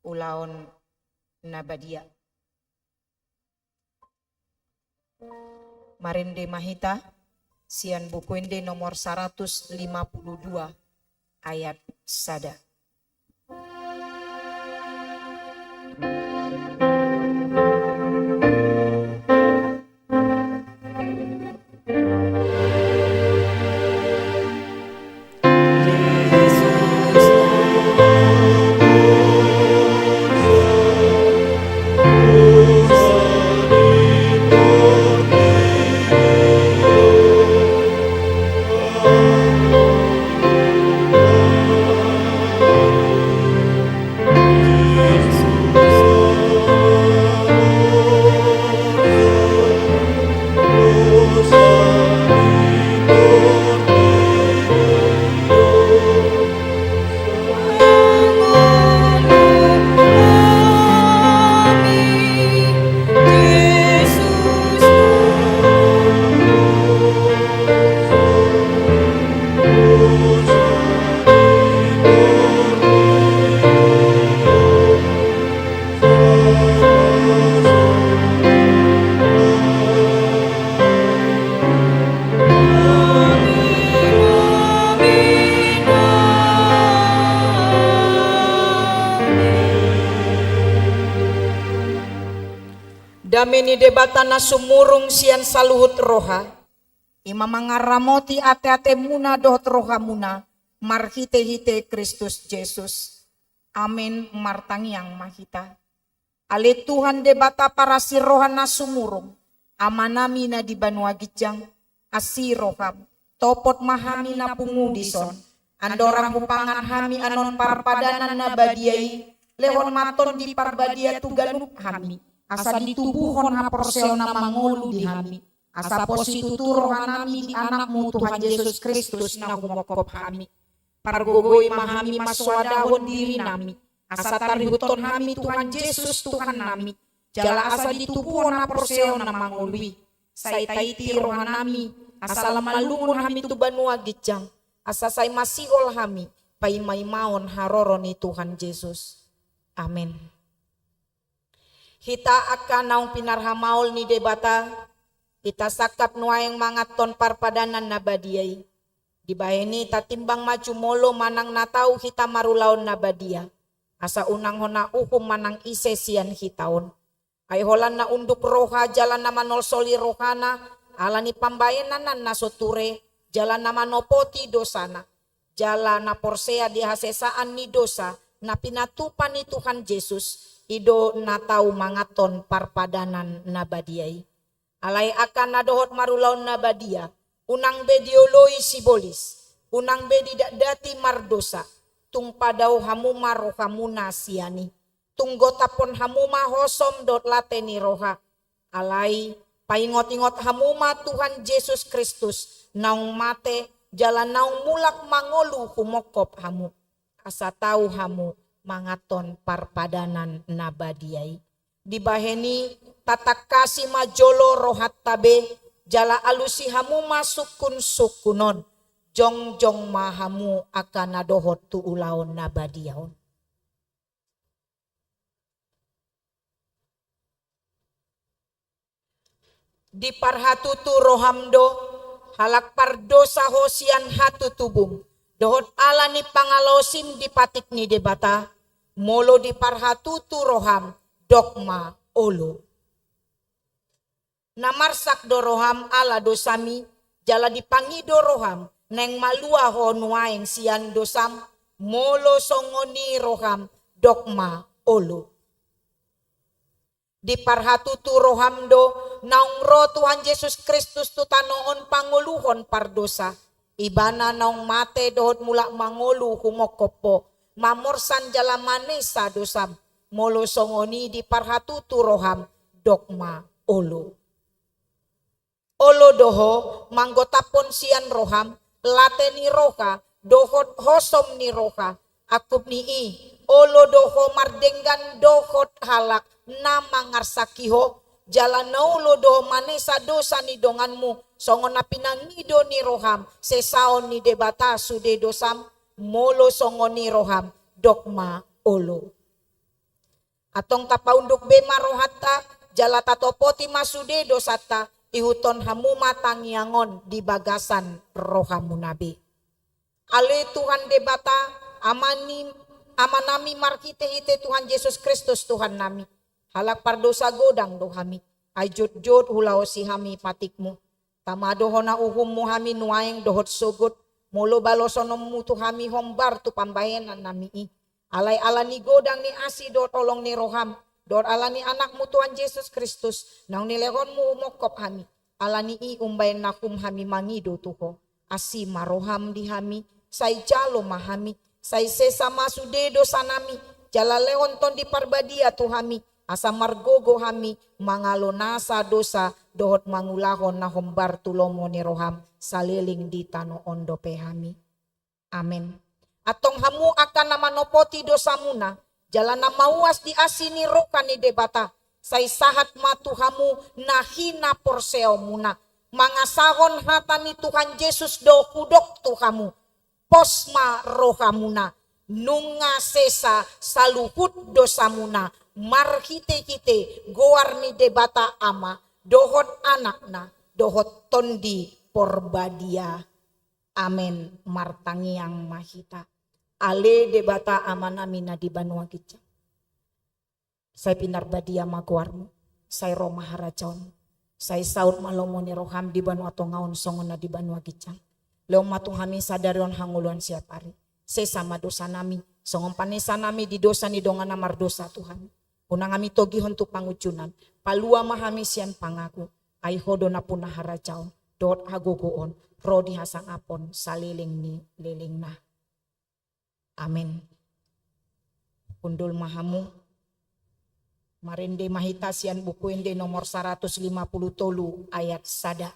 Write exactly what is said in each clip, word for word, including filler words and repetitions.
ulaon na badia. Marende ma hita sian Buku Ende nomor saratus lima puluh dua, ayat sada. Dame ni Debata na sumurung sian saluhut roha, i ma mangaramoti ateatemuna dohot rohamuna marhitehite Kristus Jesus. Amen. Martangiang ma hita. Ale Tuhan Debata parasi roha na sumurung, Amanami na di banua ginjang, asi roham, topot ma hami na pungu dison, andorang hupangan hami annon parpadanan na badia i, lehon ma Tondim Parbadia tu ganup hami, asa ditubuhon haporseaon na mangolu di hami, asa posi tutu rohanami di Anakmu Tuhan Jesus Kristus na humongkop hami. Pargogoi ma hami mansoadahon dirinami, asa tarihuthon hami Tuhan Jesus Tuhannami, jala asa ditubuhon haporseaon na mangolu i. Sai taiti rohanami, asa lam malungun hami tu banua ginjang, asa sai masihol hami paimaimaon haroro ni Tuhan Jesus. Amen. Hita angka naung pinarhamaol ni Debata, hita sangkap nuaeng manganhon parpadanan na badia i. Dibahen i tatimbang ma jumolo manang na tau hita marulaon na badia, asa unang hona uhum manang ise sian hita on. Ai holan na unduk roha jala na manolsoli rohana ala ni pambahenanna na so ture, jala na manopoti dosana, jala na porsea di hasesaan ni dosa na pinatupa ni Tuhan Jesus, i do na tau manganhon parpadanan na badia i. Alai angka na dohot marulaon na badia, unang be dioloi sibolis, unang be didatdati mardosa, tung padao hamu ma rohamuna sian i. Tung gotaphon hamu ma hosom dohot late ni roha. Alai paingotingot hamu ma Tuhan Jesus Kristus, naung mate jala naung mulak mangolu humongkop hamu, asa tau hamu manganhon parpadanan na badia i. Dibahen i tatangkasi ma jolo rohanta be, jala alusi hamu ma sungkunsungkun on. Jongjong ma hamu angka na dohot tu ulaon na badia on. Diparhatutu roham do, halak pardosa ho sian hatutubum, dohot ala ni pangalaosim di patik ni Debata, molo diparhatutu roham, dok ma olo. Na marsak do roham ala dosami, jala dipangido roham, naeng malua ho nuaeng sian dosam, molo songon i roham, dok ma olo. Diparhatutu roham do, naung ro Tuhan Jesus Kristus tu tano on pangoluhon pardosa. Ibana naung mate dohot mulak mangolu humongkop ho, mamorsan jala manesa dosam, molo songon i diparhatutu roham, dok ma olo. Olo do ho manggotaphon sian roham, late ni roha, dohot hosom ni roha, angkup ni i, olo do ho mardenggan dohot halak na mangarsaki ho, jala na olo do ho manesa dosa ni donganmu, songon na pinangido ni roham, sesaon ni Debata sude dosam, molo songon i roham, dok ma olo. Antong tapaunduk be ma rohanta, jala tatopoti ma sude dosanta, ihuthon hamu ma tangiang on di bagasan rohamuna be. Ale Tuhan Debata, Amani, Amanami marhitehite Tuhan Jesus Kristus Tuhannami. Halak pardosa godang do hami, ai jotjot hulaosi hami patikmu. Tama do hona uhummu hami nuaeng dohot sogot, molo balosononmu tu hami hombar tu pambahenannami i. Alai ala ni godang ni asi dohot holong ni roham, dohot ala ni Anakmu Tuhan Jesus Kristus, naung nilehonmu humongkop hami. Ala ni i umbahen na hum hami mangido tu ho. Asi ma roham di hami, sai jalo ma hami, sai sesa ma sude dosanami, jala lehon Tondi Parbadia tu hami, asa margogo hami mangalo nasa dosa dohot mangulahon na hombar tu lomo ni roham, saleleng di tano on dope hami. Amen. Antong hamu angka na manopoti dosamuna, jala na mauas di asi ni roha ni Debata, sai sahat ma tu hamu na hinaporseaonmuna, mangasahon hata ni Tuhan Jesus do hudok tu hamu. Pos ma rohamuna, nunga sesa saluhut dosamuna, marhitehite goar ni Debata Ama, dohot Anakna, dohot Tondi Porbadia. Amen. Martangiang ma hita. Ale Debata Amanami na di banua ginjang. Sai pinarbadia ma goarmu, sai ro ma harajaonmu, sai saut ma lomo ni roham di banua tonga on songon na di banua ginjang. Lehon ma tu hami sadari on hangoluan siapari. Sesa ma dosanami, songon panesanami di dosa ni dongan na mardosa tu hami. Unang hami togihon tu pangunjunan, palua ma hami sian pangago, ai ho do nampuna harajaon, dohot hagogoon, ro di hasangapon, saleleng ni lelengna. Amen. Hundul ma hamu. Marende ma hita sian Buku Ende nomor saratus lima pulu tolu ayat sada.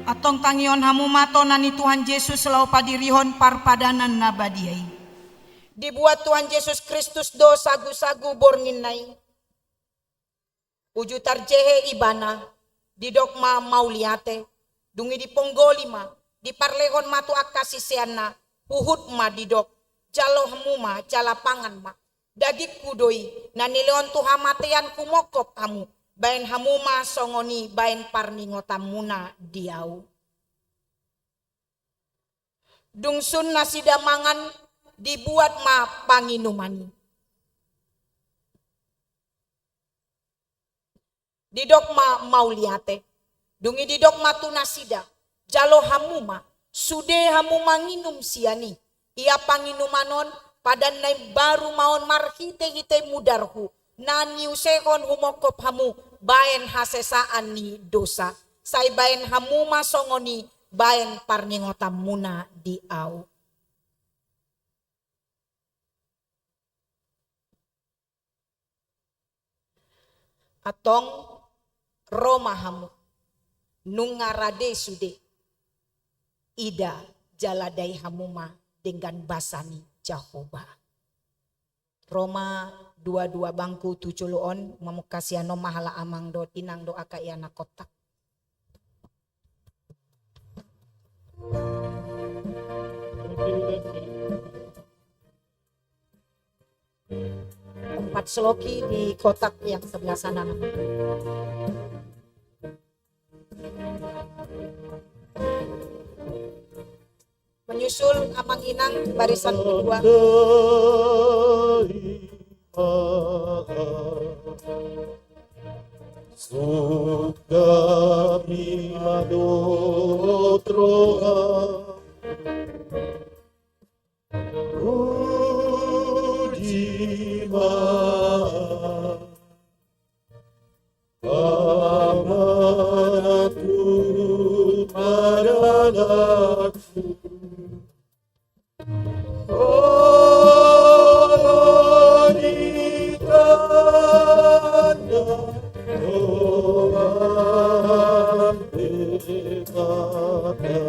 Antong tangihon hamu ma tona ni Tuhan Jesus laho padirihon parpadanan na badia i. Dibuat Tuhan Jesus Kristus do sagusagu borngin na i. Uju tarjehe ibana, didok ma mauliate, dung i diponggoli ma, diparlehon ma tu angka siseanna, huhut ma didok, jalo hamu ma, jala pangan ma. Dagingku do i, na nilehon tu hamatean humongkop hamu, baen hamu ma songon i baen parningotanmuna di au. Dung sun nasida mangan, dibuat ma panginuman i. Didok ma mauliate. Dung i didok ma tu nasida, jalo hamu ma, sude hamu manginum sian i. Ia panginuman on, padan na imbaru ma on marhitehite mudarhu, na niusehon humongkop hamu, baen hasesaan ni dosa. Sai baen hamu ma songon i, baen parningotanmuna di au. Antong, ro ma hamu, nunga rade sude, ida jala dai hamu ma denggan basa ni Jahowa. Ro ma dua-dua bangku tu jolo on, mamungka sian on ma halak amang dohot inang dohot angka ianakhonta. Tempat seloki di kotak yang sebelah sana. Menyusul amang inang barisan kedua. Suda Ima dohot roha. Puji ma Ama tu pardalankon. Olo di tanda Tuhan Debata.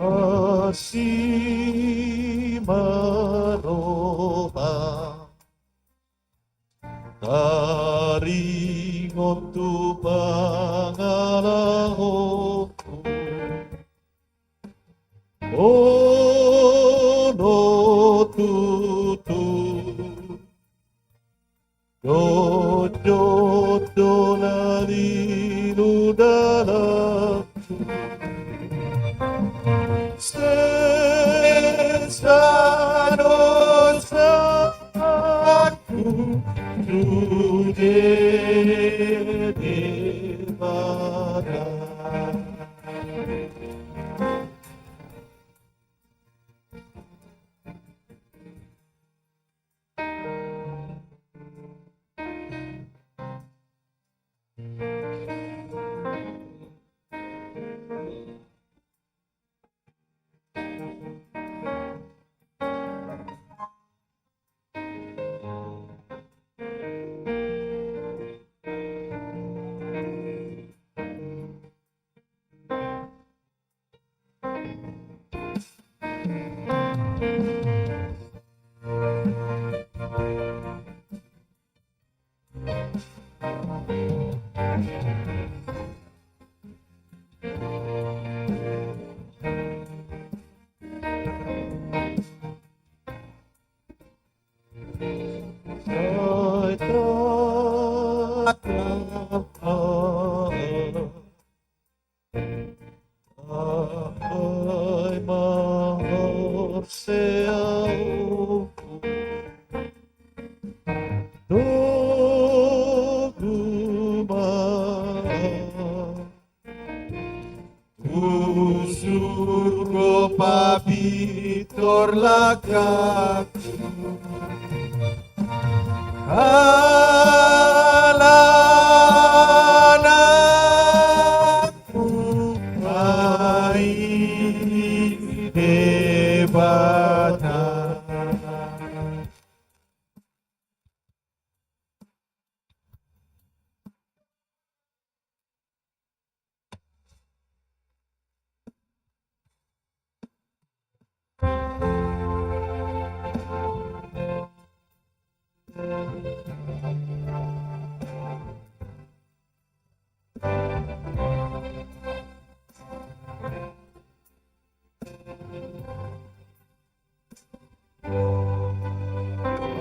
Asi ma roha taringot tu pangalahoku. Ono tutu jotjot do na lilu dalanku. Sesa dosaku tu Debata. Ai ma horseaku, togu ma. Tu surgo papintor langkatku. Ala nangku ai Debata.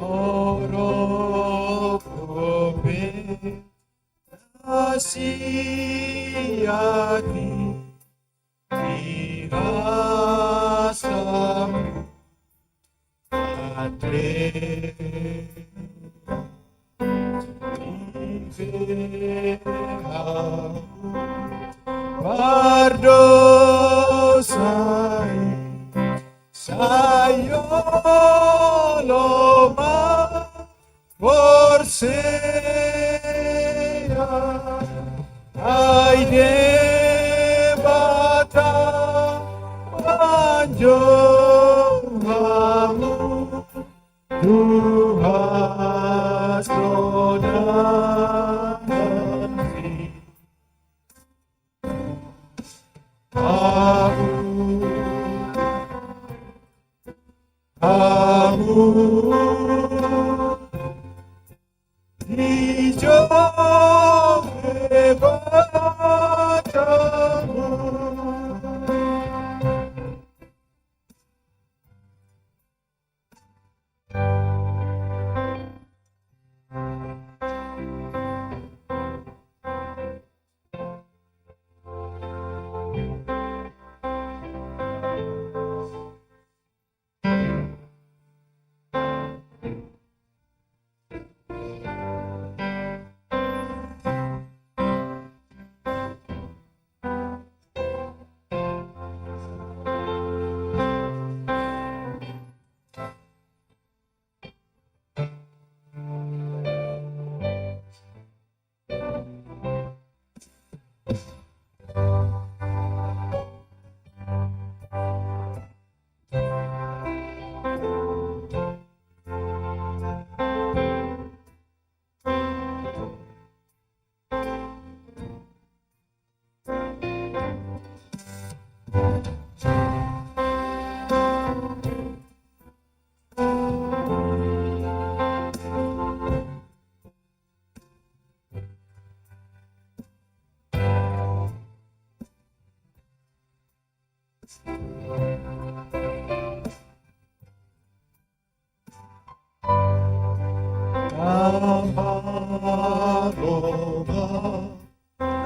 Oro kope. Asi ati di rasamu ate. Ibe ahu pardosa i, sai olo ma porsea ai Debata manjou hamu. Tuhan sonang si ahu, ahu di jolo Debata.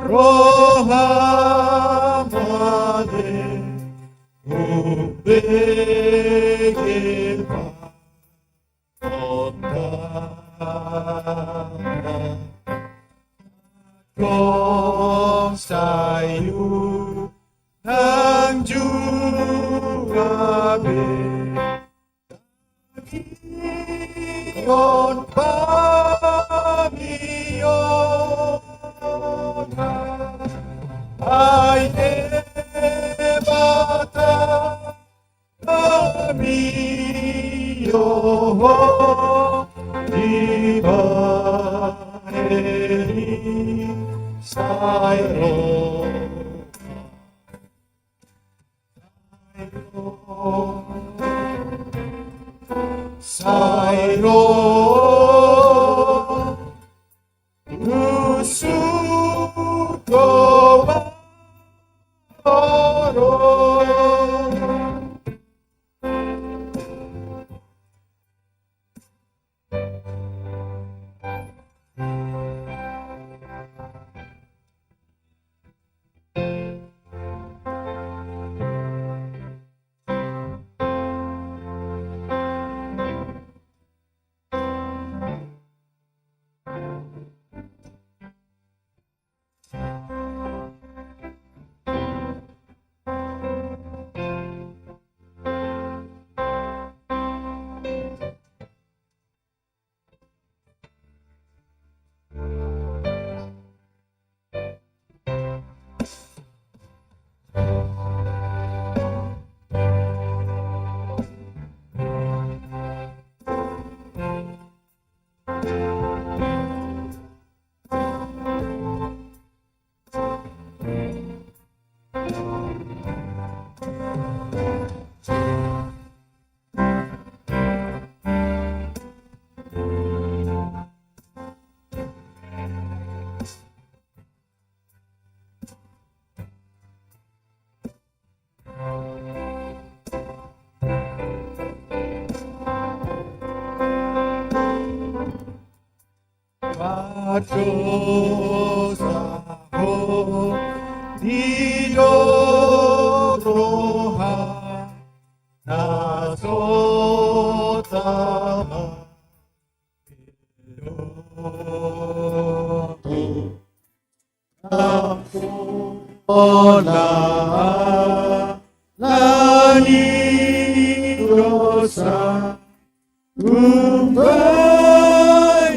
Roha ma di umbege patonta. Kong sai unang jua be. Ion pamiona ai Debata pamiona dibahen i sai ro. Sai ro usur ko ro. Pardosa ho, didok roham na so tama. Pola ala ni dosa, umbahen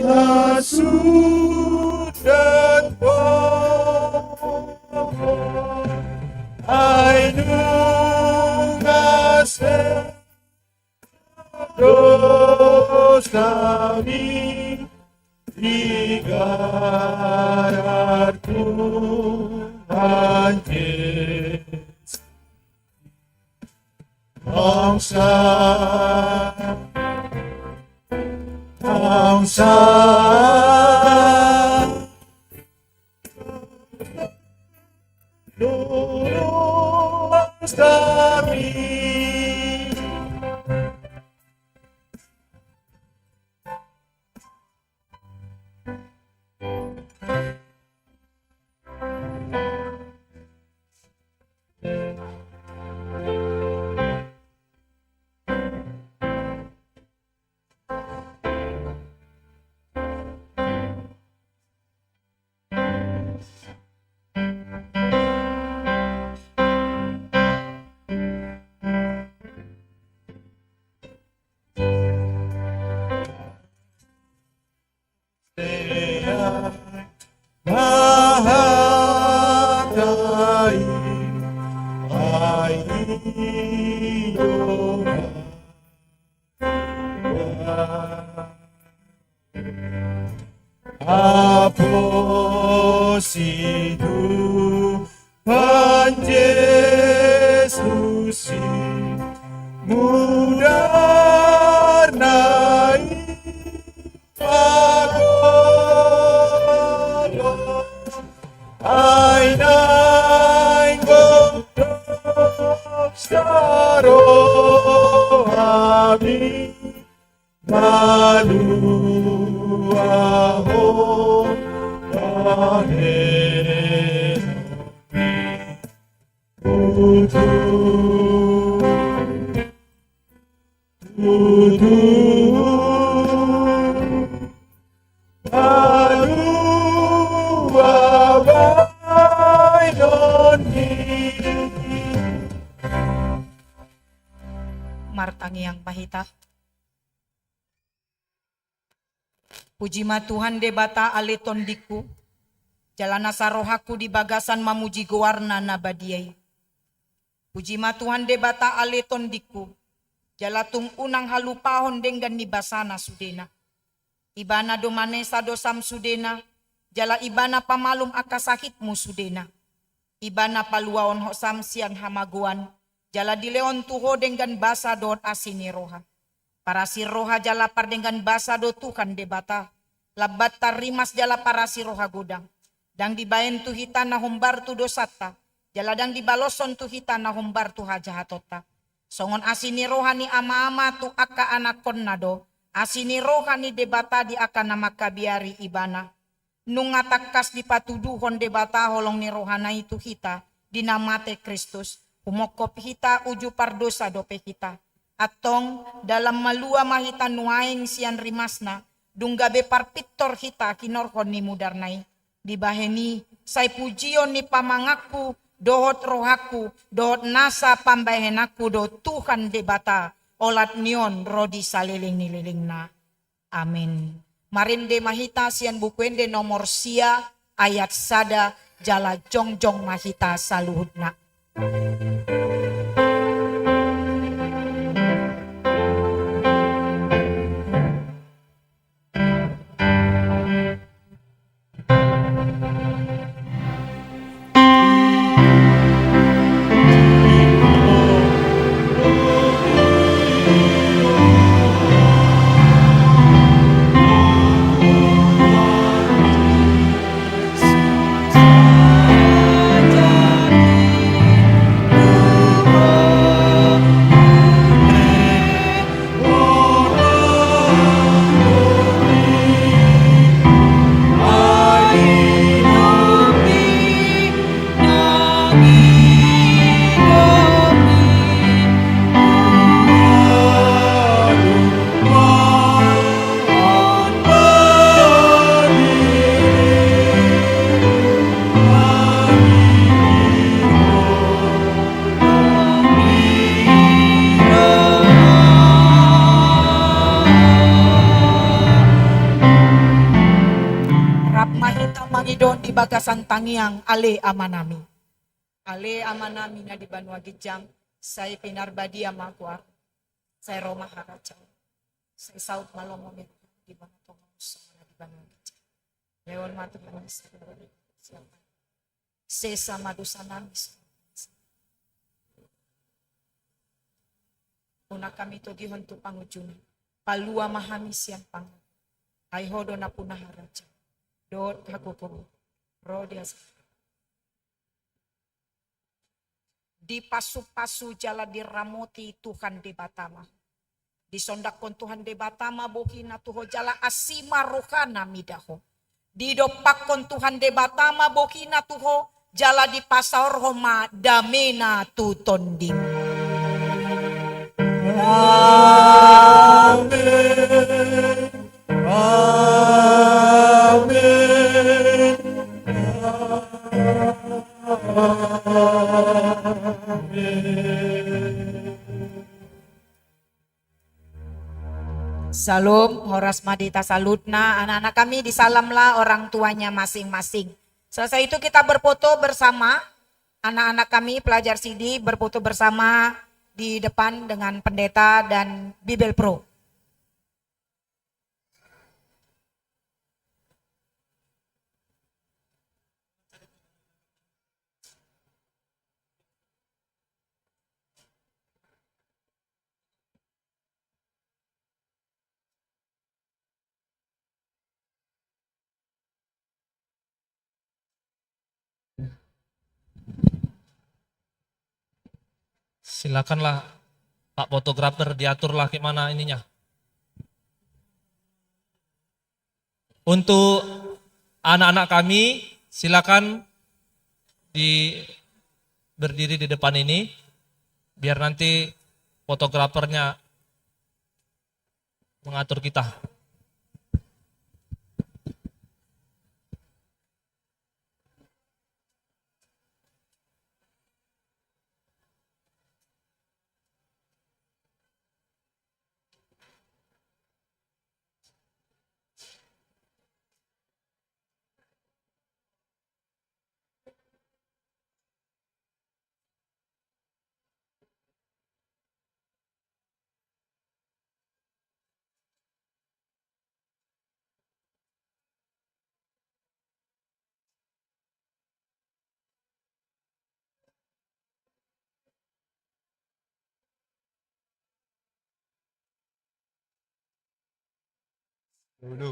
hasuhuton, ai nunga sesa do hami di garar Tuhan Jesus. Bangsa, bangsa, lurus hami. Aposi Tuhan Jesus i, mudarna i pagolo, ai naeng gondok sa rohami, maluahon bahenonmi. Tutu, tutu, malua bahenonmi. Martangiang ma hita. Puji ma Tuhan Debata ale tondingku, jala nasa rohangku di bagasan mamuji goarna na badia i. Puji ma Tuhan Debata ale tondingku, jala tung unang halupahon denggan ni basana sudena. Ibana do manesa dosam sudena, jala Ibana pamalum angka sahitmu sudena. Ibana paluaon hosam sian hamagoan, jala dilehon tu ho denggan basa dohot asi ni roha. Parasi roha jala pardenggan basa do Tuhan Debata, lam banta rimas jala parasi roha godang. Ndang dibaen tu hita na hombar tu dosanta, jala ndang dibaloshon tu hita na hombar tu hajahatonta. Songon asi ni roha ni ama-ama tu angka anakkonna do, asi ni roha ni Debata di angka na mangkabiari Ibana. Nunga tangkas dipatuduhon Debata holong ni rohana i tu hita, di na mate Kristus, humongkop hita uju pardosa dope hita. Antong, dalan malua ma hita nuaeng sian rimasna, dung gabe parpintor hita hinorhon ni mudarna i. Dibahen i, sai pujion ni pamanganku, dohot rohangku, dohot nasa pambahenanku do Tuhan Debata, olat ni on ro di saleleng ni lelengna. Amen. Marende ma hita sian Buku Ende nomor sia, ayat sada, jala jongjong ma hita saluhutna. Rap ma hita mangido di bagasan tangiang. Ale Amanami. Ale Amanami na di banua ginjang, sai pinarbadia ma goarmu. Sai ro ma harajaon. Sai saut ma lomo ni Tuhan di banua tonga on songon na di banua ginjang. Lehon ma Tuhan di sadari on siapa sesa ma dosa nami songon na sesa. Unang hami togihon tu pangujungan. Palua ma hami sian pangago. Ai Ho do nampuna harajaon dohot hagogoon ro di asa. Dipasupasu jala diramoti Tuhan Debata ma. Disondanghon Tuhan Debata ma bohina tu ho jala asi ma rohana mida ho. Didompakhon Tuhan Debata ma bohina tu ho jala dipasaorhon ma damena tu tondim. Amen. Amen. Amen. Syalom, horas ma di hita saluhutna. Anak-anak kami disalamlah orang tuanya masing-masing. Selesai itu kita berfoto bersama. Anak-anak kami pelajar sidi berfoto bersama di depan dengan pendeta dan Bibel Pro. Silakanlah Pak fotografer, diaturlah kayak mana ininya. Untuk anak-anak kami, silakan di, berdiri di depan ini, biar nanti fotografernya mengatur kita. Dulu.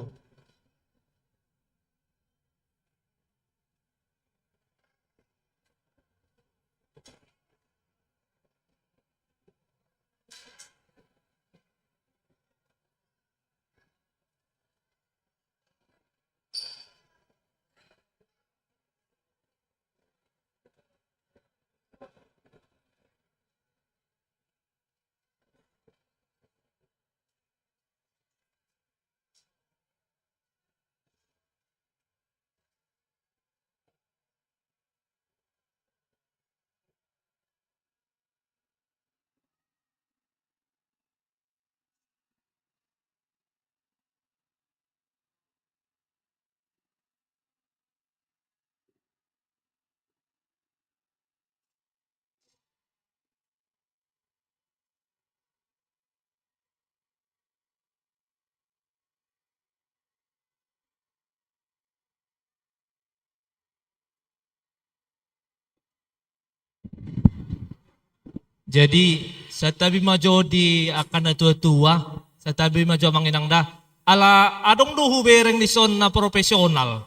Jadi, santabi ma jo di angka na tua-tua, santabi ma jo amang inang da. Ala adong do hubereng dison na profesional,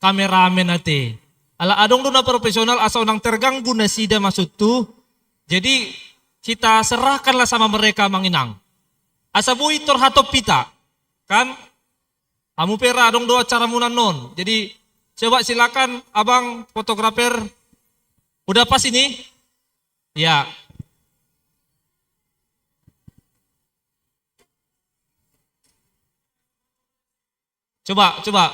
kameramen ate. Ala adong do na profesional, asa unang terganggu nasida maksudhu. Jadi, kita serahkanlah sama mereka, amang inang. Asa boi tor hatop hita, kan? Hamu pe ra adong do acaramuna annon. Jadi, coba silakan, abang fotografer. Udah pas ini? Ya. Coba, coba.